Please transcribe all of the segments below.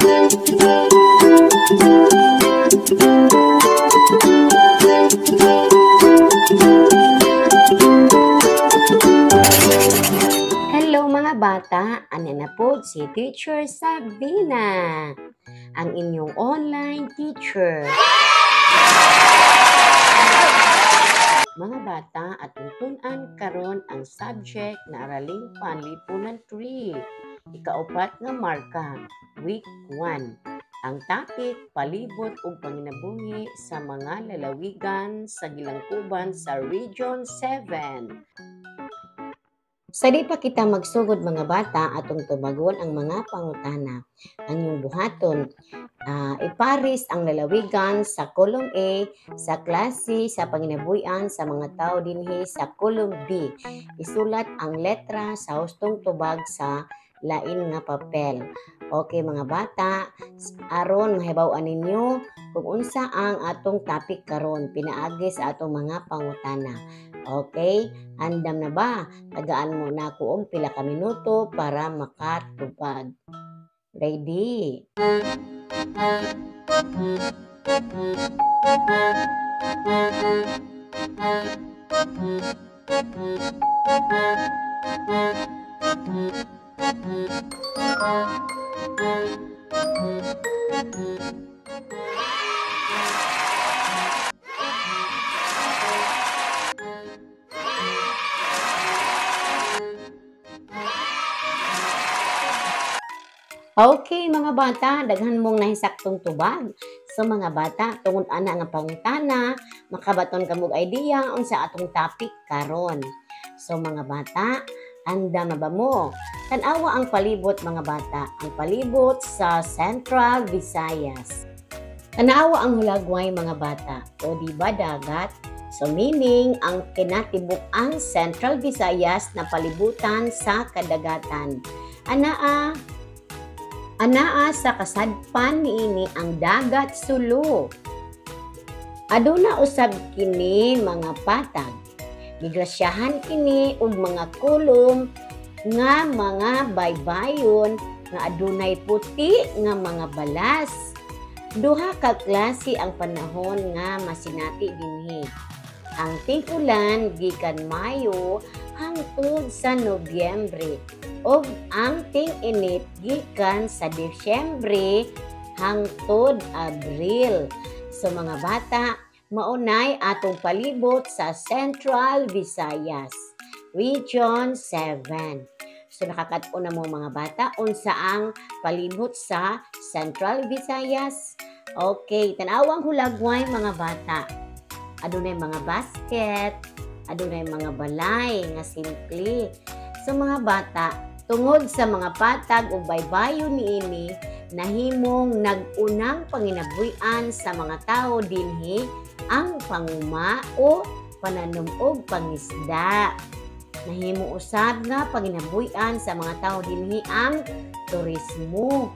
Hello, mga bata, ani na po si Teacher Sabina, ang inyong online teacher. Mga bata, atong tun-an karon ang subject na Araling Panlipunan 3, ikaupat nga marka, week 1. Ang topic, palibot ug panginabuhi sa mga lalawigan sa gilangkuban sa Region 7. Sa di pa kita magsugod, mga bata, atong tubagon ang mga pangutana. Ang inyong buhaton, iparis ang lalawigan sa column A sa klase sa panginabuhian sa mga tao dinhi sa column B. Isulat ang letra sa hustong tubag sa lain nga papel. Okay, mga bata, aron mahibaw-an ninyo kung unsa ang atong topic karon pinaagi sa atong mga pangutana. Okay, andam na ba? Tagaan mo na ako og pila ka minuto para makatubag. Ready? Okay, mga bata, daghan mong nahisaktong tubag. So mga bata, tungod ana nga pangutana, makabaton ka mog idea unsa atong topic karon. So mga bata, andam na ba mo? Tan-awa ang palibot, mga bata, ang palibot sa Central Visayas. Tanawa ang hulagway, mga bata, o di ba dagat? So meaning, ang kinatibuk-ang Central Visayas na palibutan sa kadagatan. Anaa, anaa sa kasadpan niini ang dagat Sulu. Aduna usab kini mga patag. Gigrasyahan kini og mga kulom nga mga baybayon nga adunay puti nga mga balas. Duha ka klase ang panahon nga masinati dinhi. Ang ting-ulan gikan Mayo hangtod sa Nobyembre ug ang ting-init gikan sa Disyembre hangtod Abril. So mga bata, maunay atong palibot sa Central Visayas, Region 7. So nakakat-on na mo, mga bata, unsa ang palibot sa Central Visayas. Okay, tanawang hulagway, mga bata. Adunay mga basket, adunay mga balay nga simple. So mga bata, tungod sa mga patag ug baybayon niini, nahimong nag-unang panginabuhian sa mga tao dinhi ang panguma o pananom og pangisda. Nahimo usab nga panginabuhian sa mga tao dinhi ang turismo.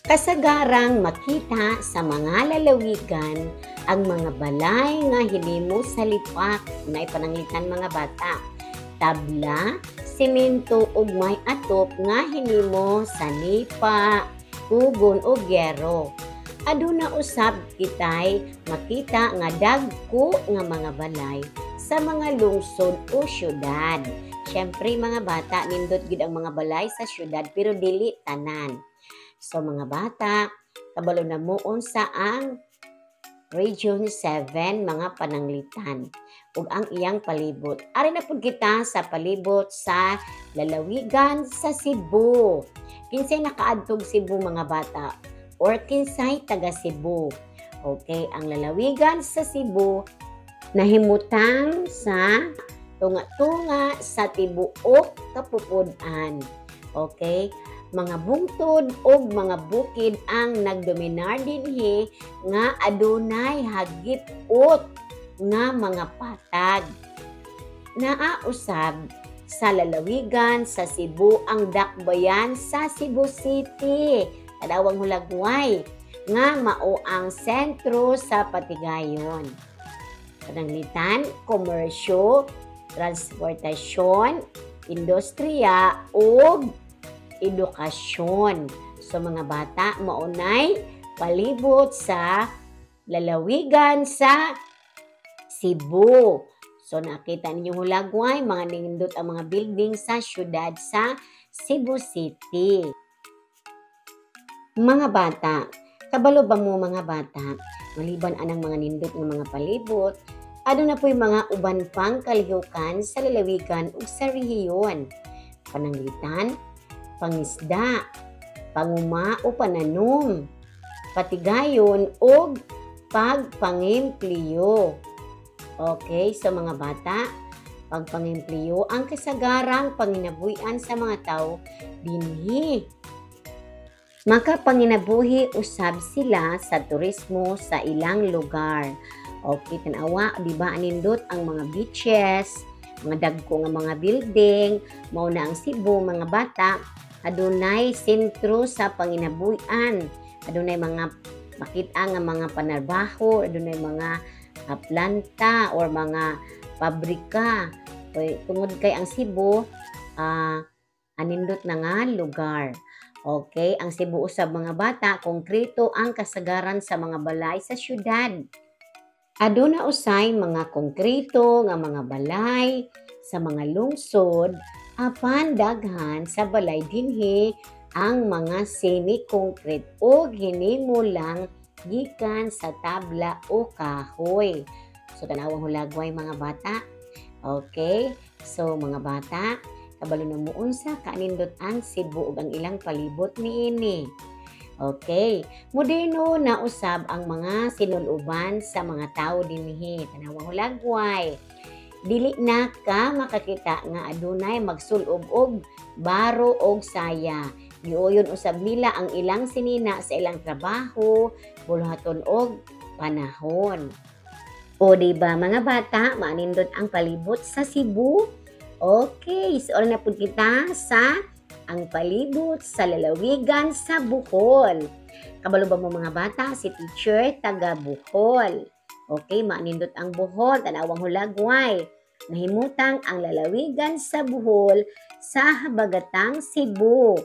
Kasagarang makita sa mga lalawigan ang mga balay nga hinimo sa lipak na ipananglitan, mga bata. Tabla, semento ug may atop nga hinimo sa nipa, kugon o gyero. Aduna usab kitay makita nga dagko nga mga balay sa mga lungsod o syudad. Syempre, mga bata, nindot gid ang mga balay sa syudad pero dili tanan. So mga bata, kabalo na mo unsa ang Region 7, mga pananglitan, ug ang iyang palibot. Ari na pud kita sa palibot sa lalawigan sa Cebu. Kinsay nakaadtog Cebu, mga bata? Or kinsay taga Cebu? Okay, ang lalawigan sa Cebu nahimutang sa tunga-tunga sa tibuok kapupud-an. Okay? Mga bungtod ug mga bukid ang nagdominar dinhi nga adunay hagip-ut nga mga patag. Naa usab sa lalawigan sa Cebu ang dakbayan sa Cebu City. Tanawang hulagway nga mao ang sentro sa patigayon. Pananglitan, komersyo, transportasyon, industriya ug edukasyon. So mga bata, maunay palibot sa lalawigan sa Cebu. So nakita ninyo hulagway, mga nindot ang mga building sa syudad sa Cebu City. Mga bata, kabalo ba mo mga bata, maliban anang mga nindot ng mga palibot, aduna po'y mga uban pang kalihukan sa lalawigan ug sa rehiyon. Pananglitan, pangisda, panguma o pananom, patigayon og pagpangempliyo. Okay, sa mga bata, pagpangempliyo ang kasagarang panginabuhian sa mga tao dinhi. Makapanginabuhi usab sila sa turismo sa ilang lugar. Okay, tanawa, di ba anindot ang mga beaches, mga dagko nga mga building, mao na ang Cebu mga bata, adunay sentro sa panginabuhian, adunay mga makita nga mga panarbaho, adunay mga planta or mga pabrika. Tungod kay ang Cebu anindot na nga lugar. Okay, ang Cebu usab mga bata, konkreto ang kasagaran sa mga balay sa syudad. Aduna usay mga konkreto nga mga balay sa mga lungsod, apan daghan sa balay dinhi ang mga semi-concrete o hinimo lang gikan sa tabla o kahoy. So tanawang hulagway mga bata. Okay, so mga bata, kabalo na mo unsa kaanindot ang Cebu ug ang ilang palibot niini. Okay, moderno na usab ang mga sinuluban sa mga tawo dinhi. Tanawang hulagway. Dili na ka makakita nga adunay magsulob og baro og saya. Giuyon usab nila ang ilang sinina sa ilang trabaho, buluhaton og panahon. O di ba mga bata, maanindot ang palibot sa Cebu? Okay, so na pud kita sa ang palibot sa lalawigan sa Bohol. Kabalo ba mo mga bata, si teacher taga Bohol. Okay, maanindot ang Bohol, tanawang hulagway. Nahimutang ang lalawigan sa Bohol sa habagatang Cebu.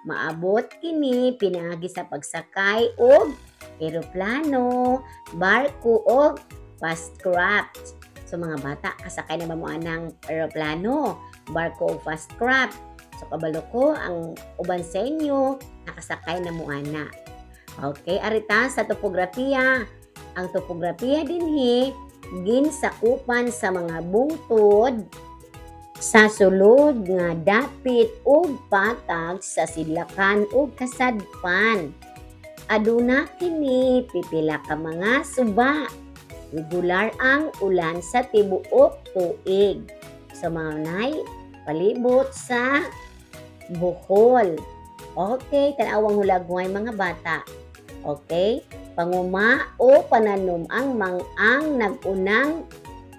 Maabot kini pinaagi sa pagsakay og eroplano, barko og fast craft. So mga bata, kasakay na ba mo anang eroplano, barko o fast craft? So kabalo ko ang uban sa inyo nakasakay na mo ana. Okay, arita sa topografiya. Ang topografiya dinhi ginsakupan sa mga bungtod sa sulod nga dapit ug patag sa sidlakan ug kasadpan. Aduna kini pipila ka mga suba. Regular ang ulan sa tibuok tuig. So maunay palibot sa Bohol. Okay, tanawang hulagway mga bata. Okay, panguma o pananom ang mang-ang nag-unang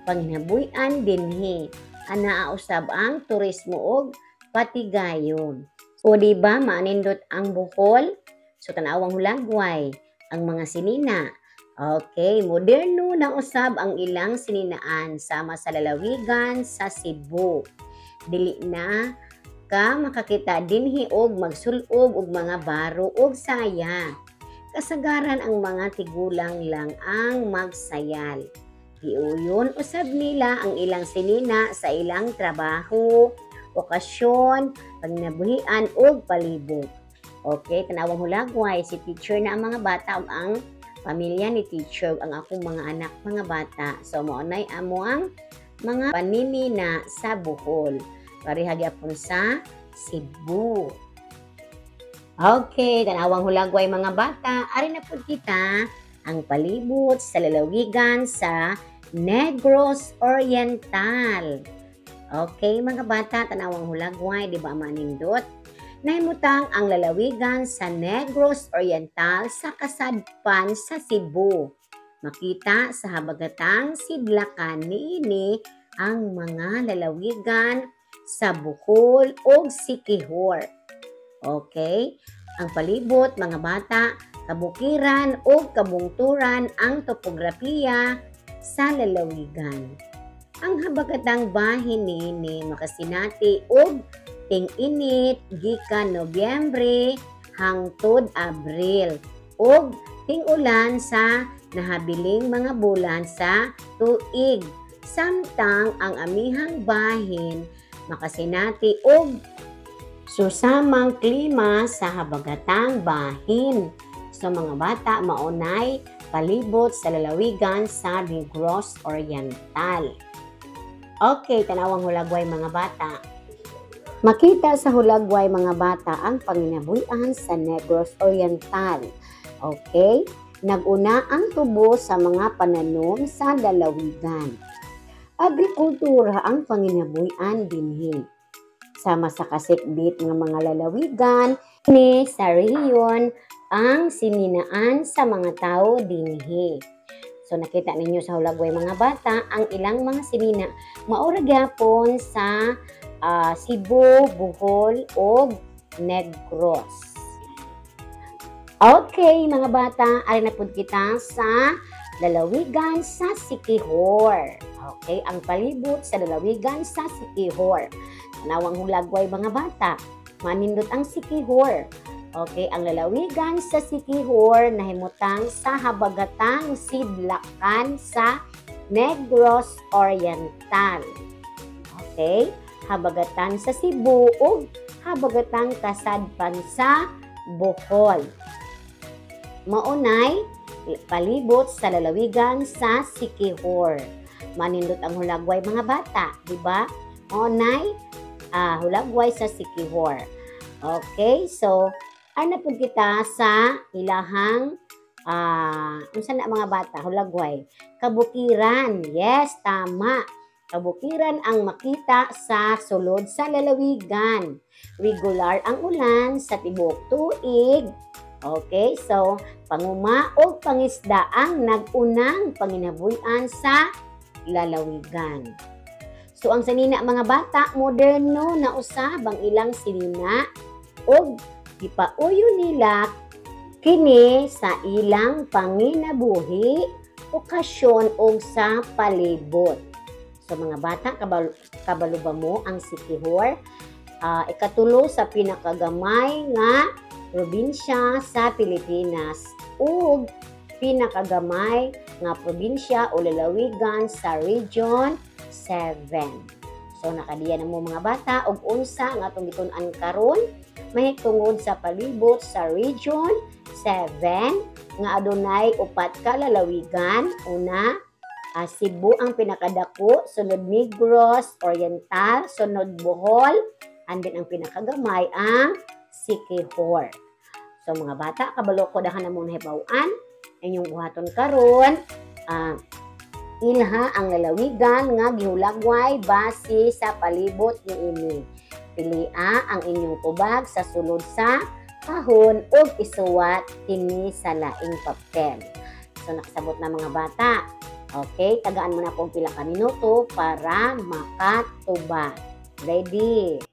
panginabuhian dinhi. Anaa usab ang turismo og patigayon. O di ba maanindot ang Bohol? So tanawang hulagway ang mga sinina. Okay, moderno na usab ang ilang sininaan sama sa lalawigan sa Cebu. Dili na ka makakita dinhi og magsulob og mga baro og saya. Kasagaran ang mga tigulang lang ang magsayal. Giuyon usab nila ang ilang sinina sa ilang trabaho, okasyon, panginabuhian ug palibot. Okay, tanawang hulagway si teacher na ang mga bata ug ang pamilya ni teacher ang akong mga anak mga bata. So mao nay amo ang mga paninina sa Bohol. Pareha gyapon sa Cebu. Okay, tanawang hulagway mga bata, ari na pud kita ang palibot sa lalawigan sa Negros Oriental. Okay, mga bata, tanawang hulagway, di ba manindot? Nahimutang ang lalawigan sa Negros Oriental sa kasadpan sa Cebu. Makita sa habagatang sidlakan niini ang mga lalawigan sa Bohol ug Siquijor. Okay? Ang palibot, mga bata, kabukiran o kabungturan ang topografiya sa lalawigan. Ang habagatang bahin niini makasinati og ting-init gikan Nobyembre hangtod Abril ug ting-ulan sa nahabiling mga bulan sa tuig, samtang ang amihang bahin makasinati og susamang klima sa habagatang bahin. So mga bata, maunay palibot sa lalawigan sa Negros Oriental. Okay, tanawang hulagway, mga bata. Makita sa hulagway, mga bata, ang panginabuhian sa Negros Oriental. Okay? Nag-una ang tubo sa mga pananom sa lalawigan. Agrikultura ang panginabuhian dinhi. Sama sa kasikbit nga mga lalawigan ni sa rehiyon, ang sininaan sa mga tao dinhi. So nakita ninyo sa hulagway, mga bata, ang ilang mga sinina maura gyapon sa Cebu, Bohol ug Negros. Okay, mga bata, ari na pud kita sa lalawigan sa Siquijor. Okay, ang palibot sa lalawigan sa Siquijor. Tanawang hulagway, mga bata. Manindot ang Siquijor. Okay, ang lalawigan sa Siquijor nahimutang sa habagatang sidlakan sa Negros Oriental. Okay, habagatan sa Cebu ug habagatang kasadpan sa Bohol. Maunay palibot sa lalawigan sa Siquijor. Manindot ang hulagway, mga bata, di ba? Maunay hulagway sa Siquijor. Okay, so ano po kita sa ilahang unsa na, mga bata, hulagway? Kabukiran. Yes, tama. Kabukiran ang makita sa sulod sa lalawigan. Regular ang ulan sa tibuok tuig. Okay, so panguma o pangisda ang nag-unang panginabuhian sa lalawigan. So ang sanina, mga bata, moderno na usab ang ilang sinina ug gipauyo nila kini sa ilang panginabuhi, okasyon ug sa palibot. So mga bata, kabalo ba mo ang Siquijor ikatulo sa pinakagamay nga probinsya sa Pilipinas ug pinakagamay nga probinsya o lalawigan sa Region 7? So nakadiya na mo, mga bata, og unsa ang atong gitun-an karon mahitungod sa palibot sa Region 7 nga adunay upat ka lalawigan. Una, Cebu ang pinakadako, sunod Negros Oriental, sunod Bohol, and then ang pinakagamay ang Siquijor. So mga bata, kabalo ko daghan na mong nahibaw-an. Inyong buhaton karon, ilha ang lalawigan nga gihulagway base sa palibot niini. Pilia ang inyong tubag sa sulod sa kahon ug isuwat kini sa laing papel. So nakasabot na, mga bata. Okay, tagaan mo na po pila ka minuto para makatubag. Ready?